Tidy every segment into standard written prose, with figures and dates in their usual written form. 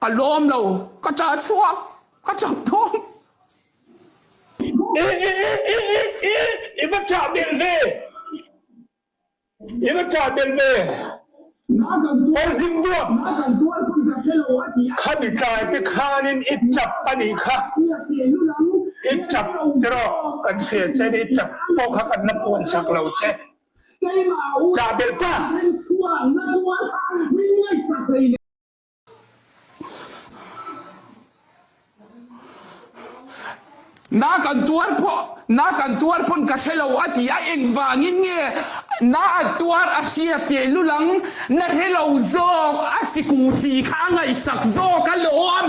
Ka lawm lo, ka ṭah chhuak, ka ṭap dawn. I i i i i i i va ṭah belh ve, i va ṭah belh ve. Pawlhlim duap, khami tlai te khanin i ṭap a nih kha, i ṭap tiraw kan hria che ni, i ṭap pawh kha kan la puan sak lo che. Ṭah belh pa. Na kan tuar pawh na kan tuar pawn ka hre lo a ti a, engvangin nge na a tuar a hria teh lul ang, na hre lo zawk a siku tih kha a ngaihsak zawk a lawm,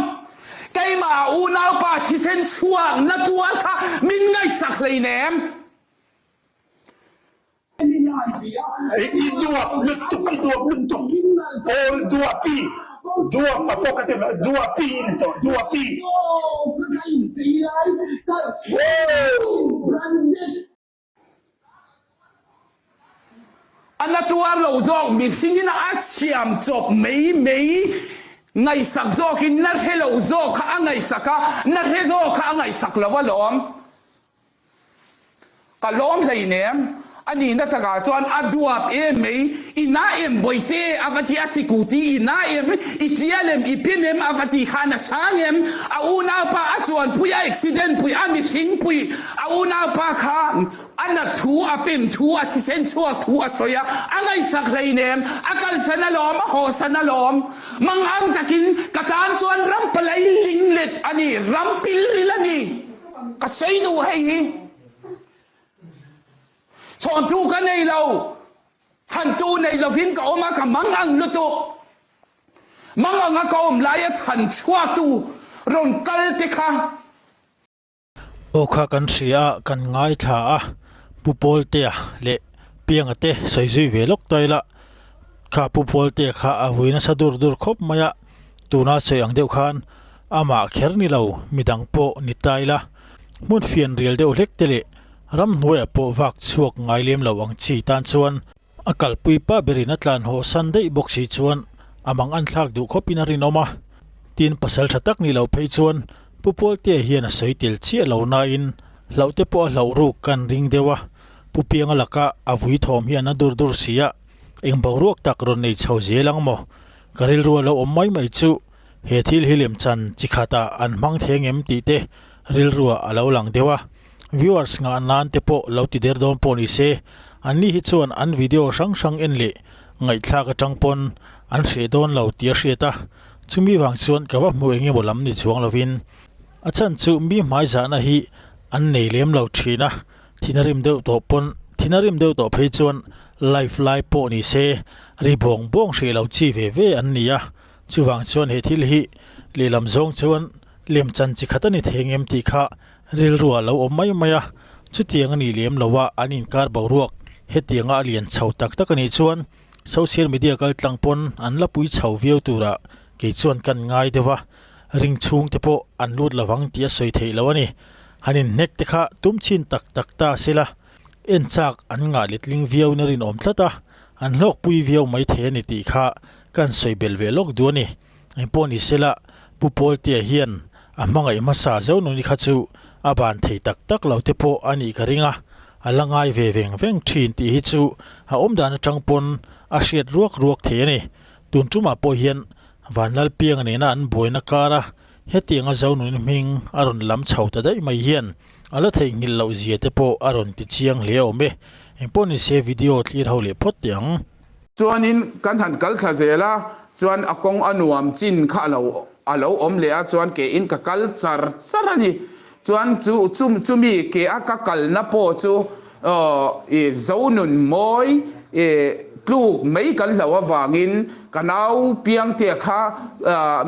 keimah unaupa thisen chhuak na tuar kha min ngaihsak hleinem. I duap lutuk, i duap lutuk, pawl duapi, duap a pawh ka ti lo, duapi in tawh, duapi. A na tuar lo zawk mihringin a siam chawp mai mai ngaihsak zawkin na hre lo zawk kha a ngaihsak a, na hre zawk kha a ngaihsak lo alawm. Ka lawm hleinem, a nihna takah chuan a duap em mai, i na em bawihte a va ti a, sikuti i na em, i tial em, i pim em a va ti khan a chhang em, a unaupa a chuanpui a accident pui a mihringpui a unaupa kha a nat thu a pem thu a thisen chhuak thu a sawi a, a ngaihsak hleinem, a kalsan alawm a hawsan alawm, mangang takin ka tan chuan ram palai linglet a ni, ram pilril a ni. Ka sawi duh hei hi chhawntu ka nei lo, chhantu nei lovin ka awm a, ka mang ang lutuk. Mang anga ka awm laia chhan chhuaktu rawn kal te kha. Aw kha kan hria a, kan ngaithla a, Pu Pawltea leh Pianga te sawi zui ve lawk ta ila, kha Pu Pawltea kha a vui nasa dur dur khawp mai a, tuna sawi ang deuh khan Amah kher ni lo, midang pawh ni ta ila, hmun fian rial deuh hlek te leh ramhnuaiah pawh vak chhuak ngai lem lo ang chi tan chuan a kalpui pa berin a tlan haw san daih bawk si chuan a mang an thlak duh khawpin a rinawm a. Tin, pasal tha tak ni lo phei chuan Pu Pawltea hian a sawi tel chiah lo nain hlauh te pawh a hlauh ruk kan ring deuh a, Pu Pianga laka a vui thawm hian a dur dur si a, eng boruak tak rawn nei chho zel ang maw? Ka rilru a lo awm mai mai chu. He thil hi lemchan chi khatah an hmang thei angem tih te rilruah a lo lang deuh a, viewers ngah nan te pawh lo ti der dawn pawh ni se, an ni hi chuan an video hrang hrang en leh ngaihthlak atang pawn an hreh dawn lo tih a hriat a, chumi vang chuan ka va hmu eng emaw lam ni chuang lovin a chhan chu mi hmaizahna hi an nei lem lo thin a, thin a rim deuh tawh pawn thin a rim deuh tawh phei chuan live lai pawh ni se ri bawng bawng hreh lo chi ve ve an ni a. Chuvang chuan he thil hi lehlam zawng chuan lemchan chi khat a ni thei ngem tih kha rilru ah lo awm mai mai a, chutiang a nih lem lo a an inkar boruak hetianga a lian chho tak tak a nih chuan social media kal tlang pawn an la pui chho viau turah kei chuan kan ngai deuh a, ring chhung te pawh an lut lovang tih a sawi theih loh a ni. Han inhnek te kha tum chin tak tak ta sela en chak an ngah letling viau in a rinawm tlat a, an hlawkpui viau mai thei a ni tih kha Kan sawi belh ve lawk duh a ni. Engpawh ni sela, Pu Pawltea hian a hmangaih hmasa zo nuni kha chu a ban thei tak tak lo te pawh a nih ka ring a, a la ngai ve veng veng thin tih hi chu a awmdan atang pawn a hriat ruak ruak thei a ni. Tun tumah pawh hian Vanlalpianga nena an buaina kara hetianga Zonuni hming a rawn lam chho ta daih mai hian a la theihnghilh loh zia te pawh a rawn ti chiang hle awm e. Engpawh ni se video thlir ho leh phawt teh ang. Chuanin kan han kal thla zel a, chuan a kawng a nuam chin kha a lo a lo awm leh a, chuan ke in ka kal char char a ni. Chuan chu chu chumi ke a ka kalna pawh chu aw i Zonun mawi i tluk mai kan hlo avangin ka nau Piangtea kha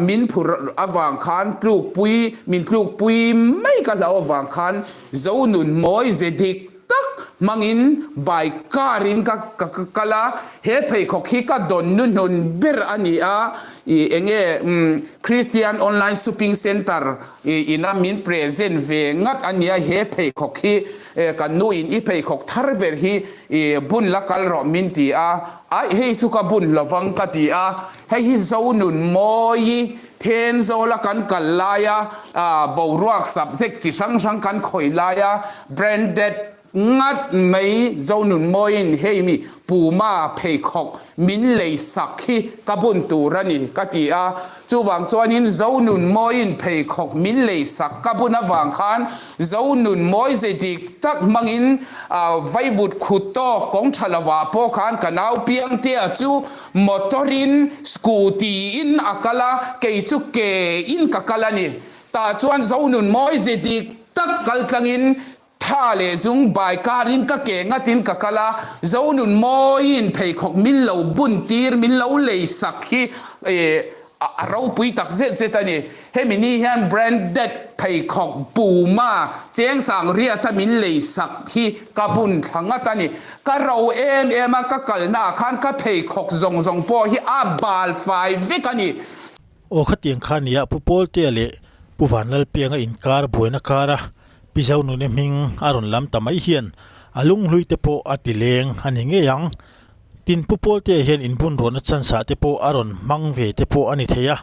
min phur avang khan tlukpui min tlukpui mai ka hlo avang khan Zonun mawi ze dik tak hmangin by car in ka ka kal a, he pheikhawk hi ka dawn nuhnun ber a ni a, ih enge umm Christian online shopping center ih ina min present ve ngat a nia, he pheikhawk hi kan nu in i pheikhawk thar ber hi ih bun la kal rawh min ti a, aih hei chu ka bun lovang ka ti a, hei hi Zonunmawi. Thenzawla kan kal laia boruak subject chi hrang hrang kan khawih laia branded ngat mai Zonunmawiin hei mi Puma pheikhawk min lei sak hi ka bun tur a ni ka ti a. Chuvang chuanin Zonunmawiin pheikhawk min lei sak ka bun avang khan Zonunmawi ze dik tak hmangin vaivut khut tawk kawng tha lovah pawh khan ka nau Piangtea chu Motor in scooty in a kal a, kei chu ke in ka kal a ni. Tah chuan Zonun mawi ze dik tak kal tlangin tha leh zung bai karin ka ke ngatin ka kal a, Zonun mawiin pheikhawk min lo bun tir, min lo lei sak hi a ropui tak zet zet a ni. Hemi ni hian branded pheikhawk Puma chengsang riata min lei sak hi ka bun thla ngat a ni. Ka ro em em a, ka kalna ah khan ka pheikhawk zawng zawng pawh hi a bal fai vek a ni. Aw khatiang kha nia Pu Pawltea leh Pu Vanlalpianga inkar buaina kara Pi Zonuni hming a rawn lam ta mai hian a lunghlui te pawh a ti leng a ni ngei ang. Tin, Pu Pawltea hian inbun rawhna chance ah te pawh a rawn hmang ve te pawh a ni thei a,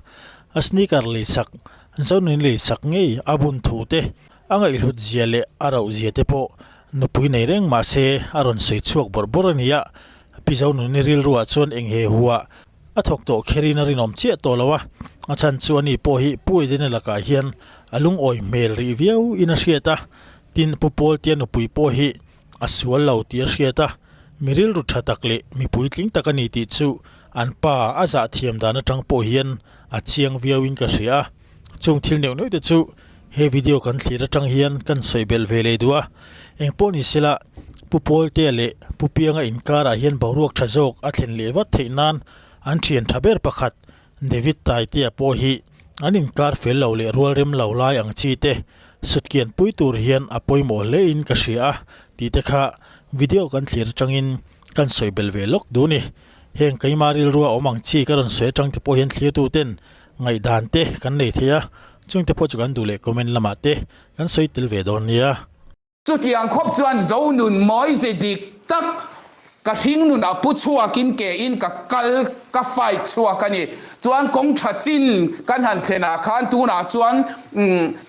a sneaker leisak, Zonuni leisak ngei a bun thu te, a ngaihhlut zia leh a rauh zia te pawh nupui nei reng mah se a rawn sawi chhuak bawrh bawrh a ni a. Pi Zonuni rilruah chuan eng he huah a thawk tawh kherin a rinawm chiah tawh lo a, a chhan chu ani pawh hi Pu Edena lakah hian a lungawi hmel rih viau in a hriat a, tin Pu Pawltea nupui pawh hi a sual lo tih a hriat a, mi rilru tha tak leh mi puitling tak a ni tih chu an pa a zah thiam dan atang pawh hian a chiang viau in ka hria a, chung thil neuh neuh te chu he video kan thlir atang hian kan sawi belh ve leh duh a, engpawh ni sela Pu Pawltea leh Pu Pianga inkarah hian boruak tha zawk a thlen leh vat theih nan an thian tha ber pakhat David Taitea pawh hi an inkar fel lo leh rual rem lo lai ang chi te sutkian pui tur hian a pawimawh hle in ka hria a tih te kha video kan thlir atangin kan sawi bel ve lawk duh ni. Heng keimah rilrua awm ang chi ka rawn sawi atang te pawh hian thlirtu ten ngaihdan te kan nei thei a, chung te pawh chu kan duh leh comment lamah te kan sawi tel ve dawn nia. Chutiang khawp chuan Zonun mawi ze dik tak ka hringnun ah pu chhuakin ke in ka kal ka fight chhuak a ni. Chuan kawng tha chin kan han thlen ah khan tunah chuan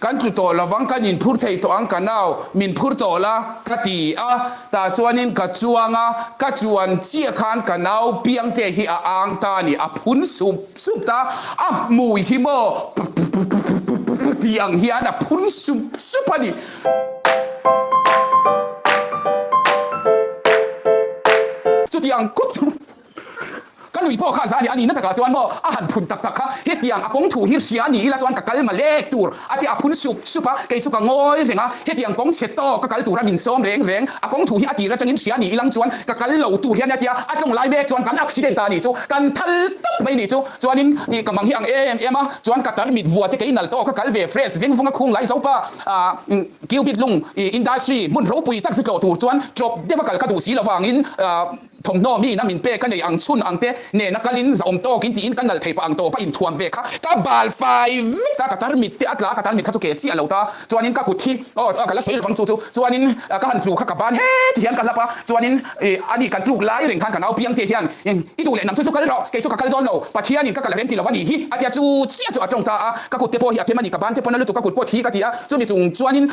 kan tlu tawh lovang kan in phur thei tawh ang ka nau min phur tawh la ka ti a tah chuanin ka chuang a ka chuan chiah khan ka nau piangte hi a ang ta a ni a phun sup sup ta a hmui hi maw tih ang hian a phun sup sup a ni. Chutiang kut chu ka nui pawh kha za a ni, a nihna takah chuan maw a han phun tak tak kha hetiang a kawng thu hi hria ni ila chuan ka kal ma lek tur a ti a phun sup sup a, kei chu ka ngawi reng a, hetiang kawng chhe tawk ka kal tura min sawm reng reng, a kawng thu hi a tir atangin hria ni ilang chuan ka kal lo tur hian a tia a tawng lai mek chuan kan accident ta a nih chu, kan thal tawp mai nih chu, chuanin ih ka mang hi ang em em a, chuan ka tarmit vua te kei nal tawk ka kal ve fresh veng vung a khung lai zo pa. Cubit lung industry hmun ropui tak zu tlawh tur chuan ṭawp deuh a kal ka duh si lovangin thawmhnaw mi ina min pek a nei ang chhun ang te nena kalin zahawm tawkin tiin ka nal thei pah ang tawp a inthuam ve kha ka bal fai vek ta ka tarmit te a tla a ka tarmit kha chu ke chiah lo ta chuanin ka kut hi aw ka la sawi lovang chu chu chuanin ka han tlu kha ka ban heti hian ka hlap a chuanin ani kan tluk lai reng khan ka nau piang te hian i duh leh nang chu chu kal rawh kei chu ka kal dawn lo Pathianin ka kal rem ti lo a nih hi a tia chu chiah chu a tawng ta a ka kut te pawh hi a phem a ni ka ban te pawn a lutuk ka kut pawh thi ka ti a chumi chung chuanin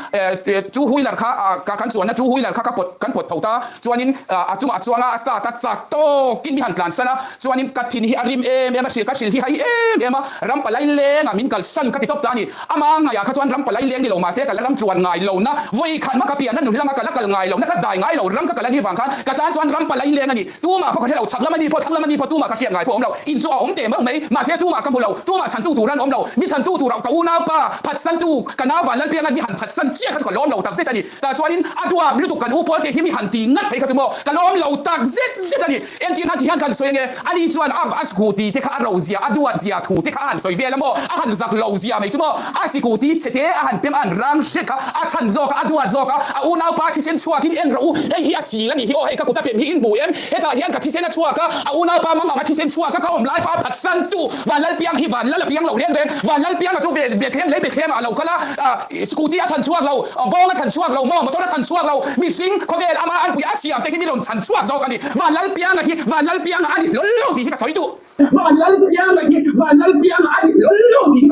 two wheeler kha ka kan chuanna two wheeler kha ka pawt kan pawt tho ta chuanin a chungah chuanga a start a chak tawkin mi han tlan san a chuanin ka thin hi a rim em em a hrilh ka hrilh hi hai em em a ram palai lengah min kalsan ka ti tawp ta a ni. Ama ngaiah kha chuan ram palai leng ni lo mahse ka la ram chuan ngai lo na, vawi khat hma ka pian a nun lama ka la kal ngai lo na, ka dai ngai lo ram ka kal a nih vang khan ka tan chuan ram palai leng a ni. Tumah pawh ka hre lo, chhak lam a ni pawh, thlang lam a ni pawh tumah ka hriat ngai pawh awm lo. In chu a awm teh meuh mai, mahse tumah ka hmu lo, tumah chhantu tur an awm lo. Mi chhantu turah ka unaupa phatsantu ka nau van Lalpianga'n mi han phatsan chiah kha chu ka lawm lo tak zet a ni. Tah chuanin a duap lutuk kan u Pawlte hi mi han ti ngat phei kha chu maw ka lawm lo tak zet zet a ni. Entir nan ti hian kan sawi ange, ani chuan a a scooty te kha a ro zia, a duat zia thu te kha a han sawi vel a maw, a han zak lo zia mai chu maw, a scooty chhe te a han pem a han rang hret kha a chhan zawk a, a duat zawk a, a unaupa thisen chhuak in en rawh u, hei hi a sil a nih hi aw, hei ka kut a pem hi in hmu em, hetah hian ka thisen a chhuak a, a unaupa mang ang a thisen chhuak a, ka awm lai pa a phatsan tu Vanlalpiang hi Vanlal a piang lo reng reng, Vanlalpianga chu ve Bethlehem lei Bethlehem ah a lo kal a, Scooty a chhan chhuak lo, bawng a chhan chhuak lo maw, motor a chhan chhuak lo, mihring khawvel ama anpui a siam te hi mi rawn chhan chhuak zawk a ni. Van Lalpianga hi Van Lalpianga a ni hlawl lo tih hi ka sawi duh. Van Lalpianga hi Van Lalpianga a ni hlawl lo tih hi.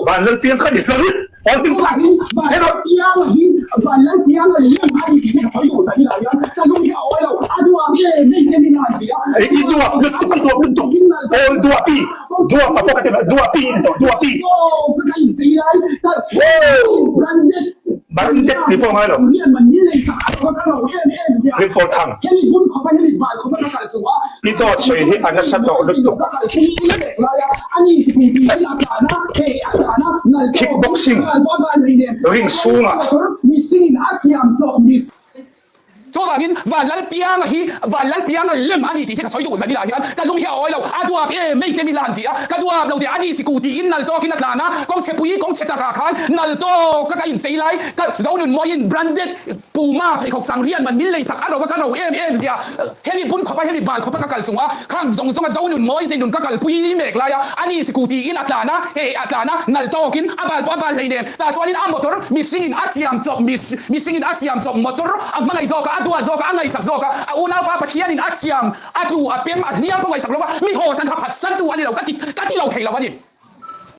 Vanlalpiang kha ni hlawl pawl hming kha hello. I duap lutuk i duap lutuk pawl duapi duapa pawh ka ti duapi in tawh duapi branded ni pawh ngai lo Rinpawl Thang I dawt sawi hi a nasa tawh lutuk. Kickboxing ring chhungah. Chuvangin Vanlalpianga hi Vanlalpianga lem a ni tih hi ka sawi duh zan inah hian ka lung hi a awi lo, a duap em mei te mi la an ti a, ka duap lo tih a ni siku tiin nal tawkin a tlan a, kawngchhe pui kawngchhe takah khan nal tawk ka ka inchei lai ka Zonunmawiin branded Puma pheikhawk sang rian man min lei sak a ro a ka ro em em zia hemi bun khawpa hemi bal khawpa ka kal chung a khang zawng zawng a zo nun mawi zei nun ka kalpui mek lai a ani siku tiin a tlan a hei a tlan a nal tawkin a bal pawh a bal hlei nem tah chuanin a motor mihring in a siam chawp mihring in a siam chawp motor a hmangaih zawk a a duat zawk a a ngaihsak zawk a a unaupa Pathian in a siam a tlu a pem a hliam pawh ngaihsak lo va mi haw san kha phatsan tu a ni lo ka ti ka ti lo thei lo a ni.